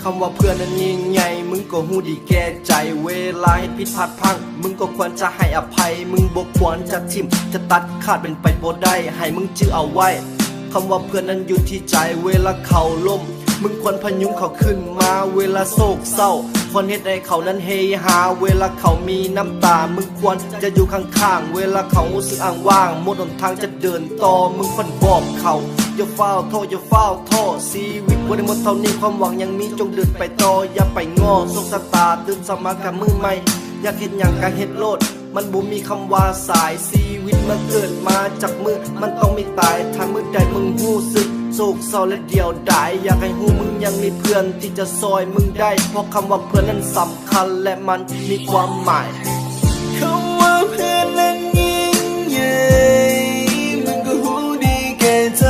ຄຳວ່າເພື່ອນນັ້ນຍິ່ງໃຫຍ່ ມຶງກໍຮູ້ດີແກ່ໃຈ. ເວລາເຮັດຜິດພາດພລັ້ງ ມຶງກໍຄວນຈະໃຫ້ອະໄພ. ມຶງບໍ່ຄວນຈະຖິ້ມ ຈະຕັດຂາດ ເປັນໄປບໍ່ໄດ້. ໃຫ້ມຶງຈື່ເອົາໄວ້ ຄຳວ່າເພື່ອນນັ້ນຢູ່ທີ່ໃຈ. ເວລາເຂົາລົ້ມ ມຶງຄວນພະຍຸງເຂົາຂຶ້ນມາ. ເວລາໂສກເສົ້າ ຄວນເຮັດໃຫ້ເຂົານັ້ນເຮຮາ. ເວລາເຂົາມີນ້ຳຕາ ມຶງຄວນຈະຢູ່ຂ້າງໆ. ເວລາເຂົາຮູ້ສຶກອ້າງວ້າງ ໝົດຫົນທາງຈະເດີນຕໍ່ ມຶງຄວນບອກເຂົາ ຢ່າຟ້າວທໍ້ ຢ່າຟ້າວທໍ້. ຊີວິດບໍ່ໄດ້ໝົດເທົ່ານີ້ ຄວາມຫວັງຍັງມີ ຈົ່ງເດີນໄປຕໍ່ ຢ່າໄປງໍ້ໂຊກຊະຕາ. ຕື່ນເຊົ້າມາກະມື້ໃໝ່ ຢາກເຮັດຫຍັງກະເຮັດໂລດ ມັນບໍ່ມີຄຳວ່າສາຍ. ຊີວິດເມື່ອເກີດມາຈັກມື້ ມັນຕ້ອງມີຕາຍ. ຖ້າມື້ໃດມຶງຮູ້ສຶກໂສກເສົ້າ ແລະ ດຽວດາຍ ຢາກໃຫ້ຮູ້ມຶງຍັງມີເພື່ອນທີ່ຈະຊ່ອຍມຶງໄດ້ ເພາະຄຳວ່າເພື່ອນນັ້ນສຳຄັນ ແລະ ມັນມີຄວາມໝາຍ. ຄຳວ່າເພື່ອນນັ້ນຍິ່ງໃຫຍ່ ມຶງກໍຮູ້ດີແກ່ໃຈ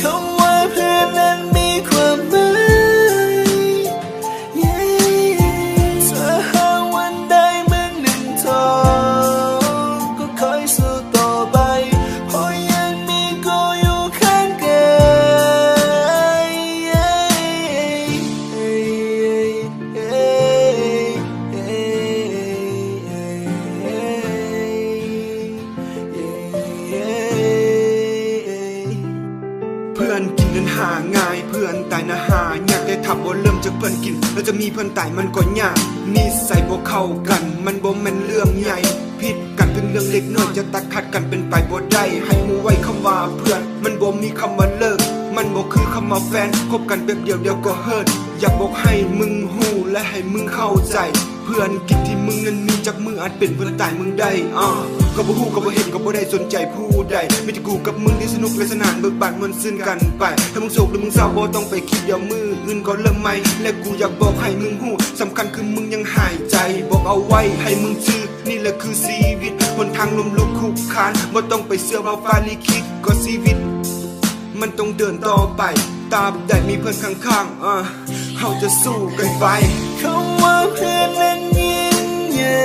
ຄຳວ່າເພື່ອນນັ້ນມີຄວາມໝາຍ. ຖ້າຫາກວັນໃດມື້ໜຶ່ງທໍ້ ກໍຄ່ອຍສູ້ຕໍ່ໄປ ເພາະຍັງມີກູຢູ່ຂ້າງກາຍ. ເພື່ອນກິນນັ້ນຫາງ່າຍ ເພື່ອນຕາຍນະຫາຍາກ ແຕ່ຖ້າບໍ່ເລີ່ມຈາກເພື່ອນກິນ ແລ້ວຈະມີເພື່ອນຕາຍມັນກໍຍາກ. ນິໄສບໍ່ເຂົ້າກັນ ມັນບໍ່ແມ່ນເລື່ອງໃຫຍ່ ຜິດກັນເຖິງເລື່ອງເລັກນ້ອຍ ຈະຕັດຂາດກັນເປັນໄປບໍ່ໄດ້. ໃຫ້ຮູ້ໄວ້ຄຳວ່າເພື່ອນ ມັນບໍ່ມີຄຳວ່າເລີກ ມັນບໍ່ຄືຄຳວ່າແຟນ ຄົບກັນແປັບດຽວ ດຽວກໍເຮີດ. ຢາກບອກໃຫ້ມຶງຮູ້ ແລະ ໃຫ້ມຶງເຂົ້າໃຈ ເພື່ອນກິນທີ່ມຶງນັ້ນມີຈັກມື້ ອາດເປັນເພື່ອນຕາຍມຶງໄດ້. ອາ ກໍບໍ່ຮູ້ ກໍບໍ່ເຫັນ ກໍບໍ່ໄດ້ສົນໃຈຜູ້ໃດ ມີແຕ່ກູກັບມຶງທີ່ສະໜຸກ ແລະ ສະໜານ ເບີກບານມ່ວນຊື່ນກັນໄປ. ຖ້າມຶງໂສກ ຫຼື ມຶງເສົ້າ ບໍ່ຕ້ອງໄປຄິດ ດຽວມື້ອື່ນກໍເລີ່ມໃໝ່ ແລະ ກູຢາກບອກໃຫ້ມຶງຮູ້ ສຳຄັນຄືມຶງຍັງຫາຍໃຈ. ບອກເອົາໄວ້ໃຫ້ມຶງຈື່ ນີ້ແຫຼະຄືຊີວິດ ຫົນທາງລົ້ມລຸກຄຸກຄານ ບໍ່ຕ້ອງໄປເຊື່ອວ່າຟ້າລິຂິດ ກໍຊີວິດ ມັນຕ້ອງເດີນຕໍ່ໄປ ຕາບໃດມີເພື່ອນຂ້າງໆ ເຮົາຈະສູ້ກັນໄປ. ຄຳວ່າເພື່ອນນັ້ນຍິ່ງໃຫຍ່